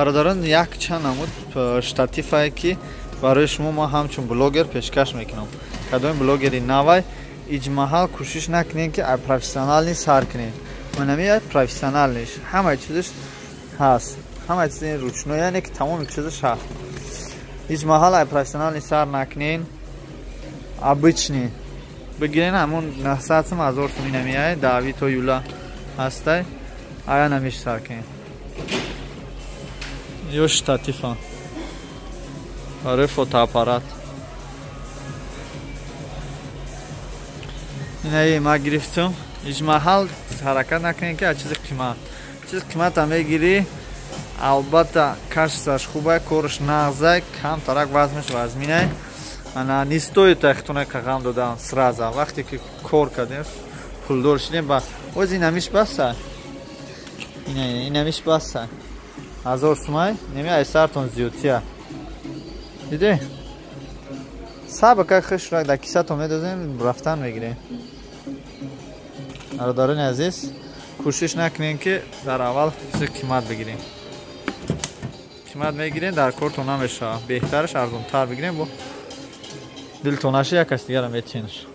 Бародарон, якчанд намуд штативае, ки барои шумо ман ҳамчун блогер пешкаш мекунам. Кадоми блогери навай, иҷмаҳал кӯшиш накунем, ки профессиональный сар кунем. Манами профессиональный ш ҳамаи чизаш ҳаст, ҳамаи чизи ручной, яъне ки тамоми чизаш ҳаст. Ҳеҷ маҳал ай профессиональный сар накунен, обычный бигирен. Ҳамун 900 сум, 1000 сум инамияй даъви то юла ҳастай, ая намиш сар кунен. Ё штатифа барои фотоаппарат инаи ма гирифтум. Ҳеҷ маҳал ҳаракат накунем, ки аз чизи қимат. Чизи қимата мегирӣ, албатта, качество ш хубай, корш нағзай, камтарак вазнаш вазминай. Ана не стоит ахтона қағам додан сразу. Вақте ки кор кардем, пулдор шудем, ба оз инамиш баса, инамиш баса, 1000 сумай неми ай сартон зиёдтия. Диде, сабака хушрак дар кисатон медозем, рафтан мегирем. Бародарони азиз, кӯшиш накунем, ки дар аввал чизи қимат бигирем. Қимат мегирем, дар кортон намешавад. Беҳтараш арзонтар бигирем, бо дилтон наша, як кас дигара метиҳенаш.